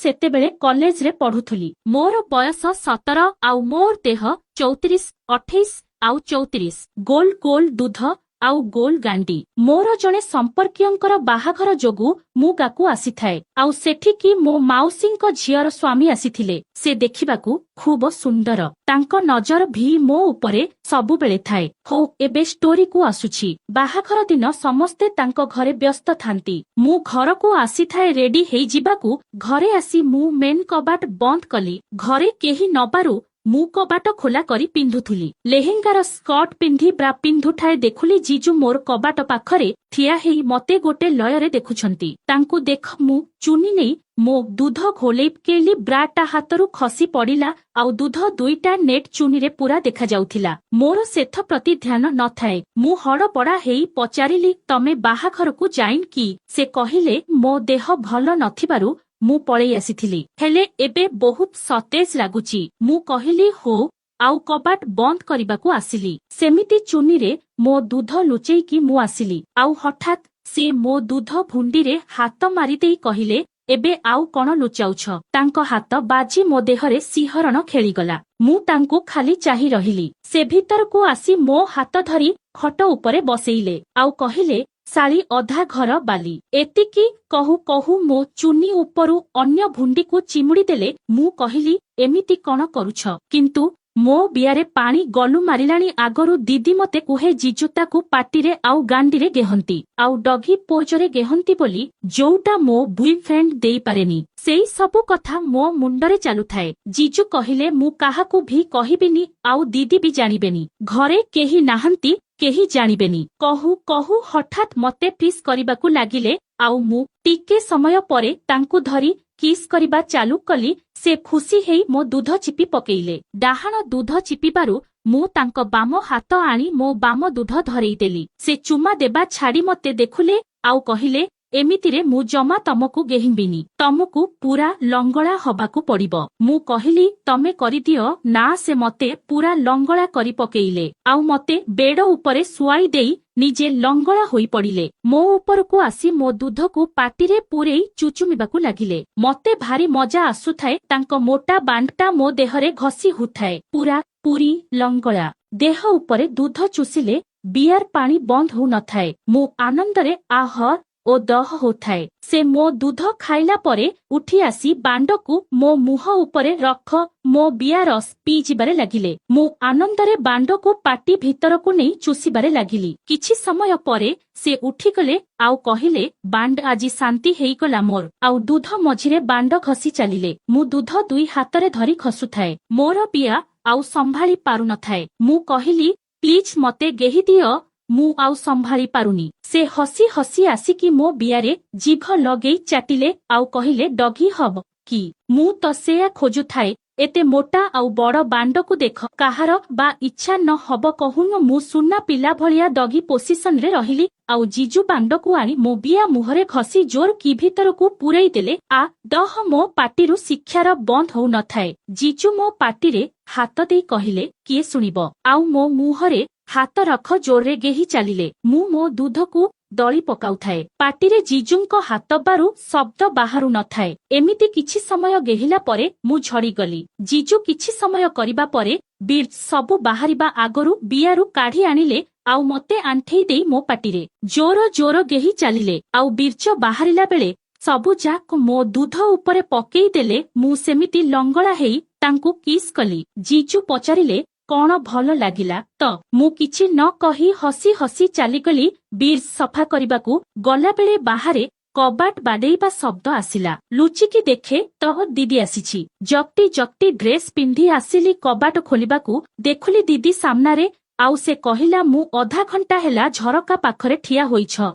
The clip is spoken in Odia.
ସେତେବେଳେ କଲେଜରେ ପଢୁଥିଲି। ମୋର ବୟସ 17 ଆଉ ମୋର ଦେହ 34, 28 ଆଉ 34। ଗୋଲ ଗୋଲ ଦୁଧ ଆଉ ଗୋଲ ଗାଣ୍ଡି। ମୋର ଜଣେ ସମ୍ପର୍କୀୟଙ୍କର ବାହାଘର ଯୋଗୁ ମୁଁ ଗାଁକୁ ଆସିଥାଏ ଆଉ ସେଠିକି ମୋ ମାଉସୀଙ୍କ ଝିଅର ସ୍ୱାମୀ ଆସିଥିଲେ। ସେ ଦେଖିବାକୁ ଖୁବ ସୁନ୍ଦର। ତାଙ୍କ ନଜର ଭି ମୋ ଉପରେ ସବୁବେଳେ ଥାଏ। ହଉ, ଏବେ ଷ୍ଟୋରିକୁ ଆସୁଛି। ବାହାଘର ଦିନ ସମସ୍ତେ ତାଙ୍କ ଘରେ ବ୍ୟସ୍ତ ଥାନ୍ତି। ମୁଁ ଘରକୁ ଆସିଥାଏ ରେଡି ହେଇଯିବାକୁ। ଘରେ ଆସି ମୁଁ ମେନ୍ କବାଟ ବନ୍ଦ କଲି। ଘରେ କେହି ନବାରୁ ମୁଁ କବାଟ ଖୋଲା କରି ପିନ୍ଧୁଥିଲି। ଲେହେଙ୍ଗାର ସ୍କର୍ଟ ପିନ୍ଧି ବ୍ରା ପିନ୍ଧୁଥାଏ। ଦେଖୁଲି, ଜିଜୁ ମୋର କବାଟ ପାଖରେ ଠିଆ ହେଇ ମତେ ଗୋଟେ ଲୟରେ ଦେଖୁଛନ୍ତି। ତାଙ୍କୁ ଦେଖ ମୁଁ ଚୁନି ନେଇ ମୋ ଦୁଧ ଘୋଲେଇ ପକେଇଲି। ବ୍ରାଟା ହାତରୁ ଖସି ପଡିଲା ଆଉ ଦୁଧ ଦୁଇଟା ନେଟ୍ ଚୁନିରେ ପୁରା ଦେଖାଯାଉଥିଲା। ମୋର ସେଥ ପ୍ରତି ଧ୍ୟାନ ନଥାଏ। ମୁଁ ହଡବଡା ହେଇ ପଚାରିଲି, "ତମେ ବାହାଘରକୁ ଯାଇନ କି?" ସେ କହିଲେ, "ମୋ ଦେହ ଭଲ ନଥିବାରୁ ମୁଁ ପଳେଇ ଆସିଥିଲି, ହେଲେ ଏବେ ବହୁତ ସତେଜ ଲାଗୁଛି।" ମୁଁ କହିଲି, "ହୋ," ଆଉ କବାଟ ବନ୍ଦ କରିବାକୁ ଆସିଲି। ସେମିତି ଚୁନିରେ ମୋ ଦୁଧ ଲୁଚେଇକି ମୁଁ ଆସିଲି ଆଉ ହଠାତ୍ ସେ ମୋ ଦୁଧ ଭୁଣ୍ଡିରେ ହାତ ମାରିଦେଇ କହିଲେ, "ଏବେ ଆଉ କଣ ଲୁଚାଉଛ?" ତାଙ୍କ ହାତ ବାଜି ମୋ ଦେହରେ ଶିହରଣ ଖେଳିଗଲା। ମୁଁ ତାଙ୍କୁ ଖାଲି ଚାହିଁ ରହିଲି। ସେ ଭିତରକୁ ଆସି ମୋ ହାତ ଧରି ଖଟ ଉପରେ ବସେଇଲେ ଆଉ କହିଲେ, "ଶାଳି ଅଧା ଘର ବାଲି।" ଏତିକି କହୁ କହୁ ମୋ ଚୁନି ଉପରୁ ଅନ୍ୟ ଭୁଣ୍ଡିକୁ ଚିମୁଡ଼ି ଦେଲେ। ମୁଁ କହିଲି, "ଏମିତି କଣ କରୁଛ?" କିନ୍ତୁ ମୋ ବିଆରେ ପାଣି ଗଲୁ ମାରିଲାଣି। ଆଗରୁ ଦିଦି ମତେ କୁହେ, ଜିଜୁ ତାକୁ ପାଟିରେ ଆଉ ଗାଣ୍ଡିରେ ଗେହନ୍ତି ଆଉ ଡଗି ପୋଜରେ ଗେହନ୍ତି ବୋଲି, ଯୋଉଟା ମୋ ବୟଫ୍ରେଣ୍ଡ ଦେଇପାରେନି। ସେଇ ସବୁ କଥା ମୋ ମୁଣ୍ଡରେ ଚାଲୁଥାଏ। ଜିଜୁ କହିଲେ, "ମୁଁ କାହାକୁ ଭି କହିବିନି ଆଉ ଦିଦି ବି ଜାଣିବେନି। ଘରେ କେହି ନାହାନ୍ତି, କେହି ଜାଣିବେନି।" କହୁ କହୁ ହଠାତ୍ ମତେ କିସ୍ କରିବାକୁ ଲାଗିଲେ ଆଉ ମୁଁ ଟିକେ ସମୟ ପରେ ତାଙ୍କୁ ଧରି କିସ୍ କରିବା ଚାଲୁ କଲି। ସେ ଖୁସି ହେଇ ମୋ ଦୁଧ ଚିପି ପକେଇଲେ। ଡାହାଣ ଦୁଧ ଚିପିବାରୁ ମୁଁ ତାଙ୍କ ବାମ ହାତ ଆଣି ମୋ ବାମ ଦୁଧ ଧରେଇଦେଲି। ସେ ଚୁମା ଦେବା ଛାଡି ମତେ ଦେଖୁଲେ ଆଉ କହିଲେ, "ଏମିତିରେ ମୁଁ ଜମା ତମକୁ ଗେହିଁବିନି। ତମକୁ ପୁରା ଲଙ୍ଗଳା ହବାକୁ ପଡିବ।" ମୁଁ କହିଲି, "ତମେ କରିଦିଅ ନା।" ସେ ମତେ ପୁରା ଲଙ୍ଗଳା କରି ପକେଇଲେ ଆଉ ମତେ ବେଡ ଉପରେ ଶୁଆଇ ଦେଇ ନିଜେ ଲଙ୍ଗଳା ହୋଇ ପଡିଲେ। ମୋ ଉପରକୁ ଆସି ମୋ ଦୁଧକୁ ପାଟିରେ ପୂରେଇ ଚୁଚୁମିବାକୁ ଲାଗିଲେ। ମତେ ଭାରି ମଜା ଆସୁଥାଏ। ତାଙ୍କ ମୋଟା ବାଣ୍ଡଟା ମୋ ଦେହରେ ଘଷି ହଉଥାଏ। ପୁରା ପୁରି ଲଙ୍ଗଳା ଦେହ ଉପରେ ଦୁଧ ଚୁସିଲେ ବିଆର ପାଣି ବନ୍ଦ ହଉନଥାଏ। ମୁଁ ଆନନ୍ଦରେ ଆହ ଓ ଦହ ହଉଥାଏ। ସେ ମୋ ଦୁଧ ଖାଇଲା ପରେ ଉଠି ଆସି ବାଣ୍ଡକୁ ମୋ ମୁହଁ ଉପରେ ରଖ ମୋ ବିଆ ରସ ପିଇଯିବାରେ ଲାଗିଲେ। ମୁଁ ଆନନ୍ଦରେ ବାଣ୍ଡକୁ ପାଟି ଭିତରକୁ ନେଇ ଚୁସିବାରେ ଲାଗିଲି। କିଛି ସମୟ ପରେ ସେ ଉଠିଗଲେ ଆଉ କହିଲେ, "ବାଣ୍ଡ ଆଜି ଶାନ୍ତି ହେଇଗଲା ମୋର," ଆଉ ଦୁଧ ମଝିରେ ବାଣ୍ଡ ଘଷି ଚାଲିଲେ। ମୁଁ ଦୁଧ ଦୁଇ ହାତରେ ଧରି ଘଷୁଥାଏ। ମୋର ବିଆ ଆଉ ସମ୍ଭାଳି ପାରୁନଥାଏ। ମୁଁ କହିଲି, "ପ୍ଲିଜ ମତେ ଗେହି ଦିଅ, ମୁଁ ଆଉ ସମ୍ଭାଳି ପାରୁନି।" ସେ ହସି ହସି ଆସିକି ମୋ ବିଆରେ ଜିଭ ଲଗେଇ ଚାଟିଲେ ଆଉ କହିଲେ, "ଡଗି ହବ କି? ମୁଁ ତ ସେୟା ଖୋଜୁଥାଏ। ଏତେ ମୋଟା ଆଉ ବଡ ବାଣ୍ଡକୁ ଦେଖ କାହାର ବା ଇଚ୍ଛା ନ ହବ କହୁନ?" ମୁଁ ସୁନା ପିଲା ଭଳିଆ ଡଗି ପୋଜିସନରେ ରହିଲି ଆଉ ଜିଜୁ ବାଣ୍ଡକୁ ଆଣି ମୋ ବିଆ ମୁହଁରେ ଘଷି ଜୋର କି ଭିତରକୁ ପୂରେଇ ଦେଲେ। ଆ ଦହ, ମୋ ପାଟିରୁ ଶିକ୍ଷାର ବନ୍ଦ ହଉନଥାଏ। ଜିଜୁ ମୋ ପାଟିରେ ହାତ ଦେଇ କହିଲେ, "କିଏ ଶୁଣିବ?" ଆଉ ମୋ ମୁହଁରେ ହାତ ରଖ ଜୋରରେ ଗେହି ଚାଲିଲେ। ମୁଁ ମୋ ଦୁଧକୁ ଦଳି ପକାଉଥାଏ। ପାଟିରେ ଜିଜୁଙ୍କ ହାତ ବାରୁ ଶବ୍ଦ ବାହାରୁ ନଥାଏ। ଏମିତି କିଛି ସମୟ ଗେହିଲା ପରେ ମୁଁ ଝଡ଼ିଗଲି। ଜିଜୁ କିଛି ସମୟ କରିବା ପରେ ବିର୍ ସବୁ ବାହାରିବା ଆଗରୁ ବିଆରୁ କାଢି ଆଣିଲେ ଆଉ ମତେ ଆଣ୍ଠେଇ ଦେଇ ମୋ ପାଟିରେ ଜୋର ଜୋର ଗେହି ଚାଲିଲେ। ଆଉ ବୀର୍ଜ ବାହାରିଲା ବେଳେ ସବୁ ଯାକ ମୋ ଦୁଧ ଉପରେ ପକେଇ ଦେଲେ। ମୁଁ ସେମିତି ଲଙ୍ଗଳା ହେଇ ତାଙ୍କୁ କିସ୍ କଲି। ଜିଜୁ ପଚାରିଲେ, "କଣ ଭଲ ଲାଗିଲା ତ?" ମୁଁ କିଛି ନ କହି ହସି ହସି ଚାଲିଗଲି ବିର୍ ସଫା କରିବାକୁ। ଗଲାବେଳେ ବାହାରେ କବାଟ ବାଡେଇବା ଶବ୍ଦ ଆସିଲା। ଲୁଚିକି ଦେଖେ ତ ଦିଦି ଆସିଛି। ଜକ୍ଟି ଜକ୍ଟି ଡ୍ରେସ୍ ପିନ୍ଧି ଆସିଲି କବାଟ ଖୋଲିବାକୁ। ଦେଖୁଲି ଦିଦି ସାମ୍ନାରେ ଆଉ ସେ କହିଲା, "ମୁଁ ଅଧା ଘଣ୍ଟା ହେଲା ଝରକା ପାଖରେ ଠିଆ ହୋଇଛ।